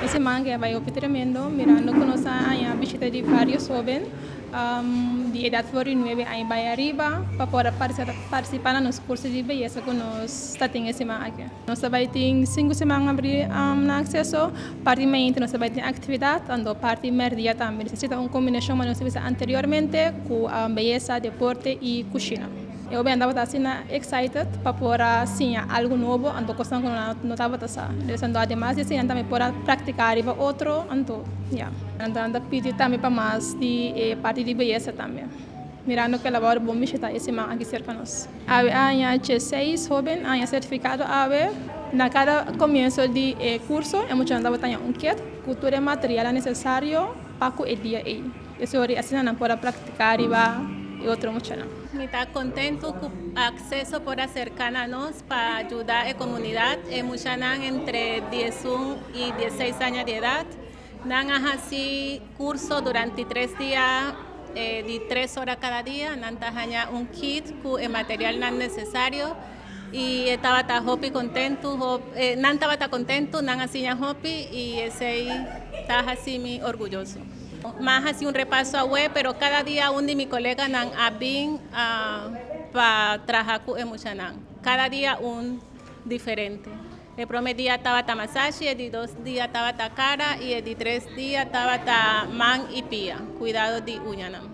Siman aki a bai hopi tremendo, mirando ku nos a haña bishita di varios hoben di edat for di 9 aña bai ariba pa por a partisipá na nos kurso di beyesa ku nos ta tin e siman aki. Nos ta bai tin 5 siman abrí na akseso, parti mainta nos ta bai tin aktividat, anto parti mèrdia tambe. Esei ta un kombinashon ku nos a bisa anteriormente ku beyesa, deporte i kushina. E hobennan tabata asina excited pa por a siña algu nobo, anto kosnan ku nan no tabata sa. Dus anto ademas di esei nan tambe por a praktiká riba otro, anto ya. Nan ta pidi tambe pa mas di e parti di beyesa tambe. Mirando ku el a wòrdu bon bishitá e siman aki serka nos. Awe a haña 16 hóben a haña sertifikado awe. Na kada komienso di e kurso e muchanan tabata haña un kit ku tur e materialnan nesesario pa ku e dia ei. Esei asina nan por a praktiká riba e otro muchanan. Mi ta kontentu ku Akseso por aserká na nos pa yuda e komunidat. E muchanan entre 11 i 16 aña di edat. Nan a hasi kurso durante 3 dia, di 3 ora kada dia. Nan ta haña un kit ku e materialnan nesesario i tabata hopi kontentu, nan tabata kontentu, nan a siña hopi i esei ta hasi mi orguyoso. M'a hasi un repaso awe, pero kada dia un di mi koleganan a bin pa traha ku e muchanan. Kada dia un diferente. E promé dia tabata masashi, e di 2 dia tabata kara i e di 3 dia tabata man i pia, kuidado di uñanan.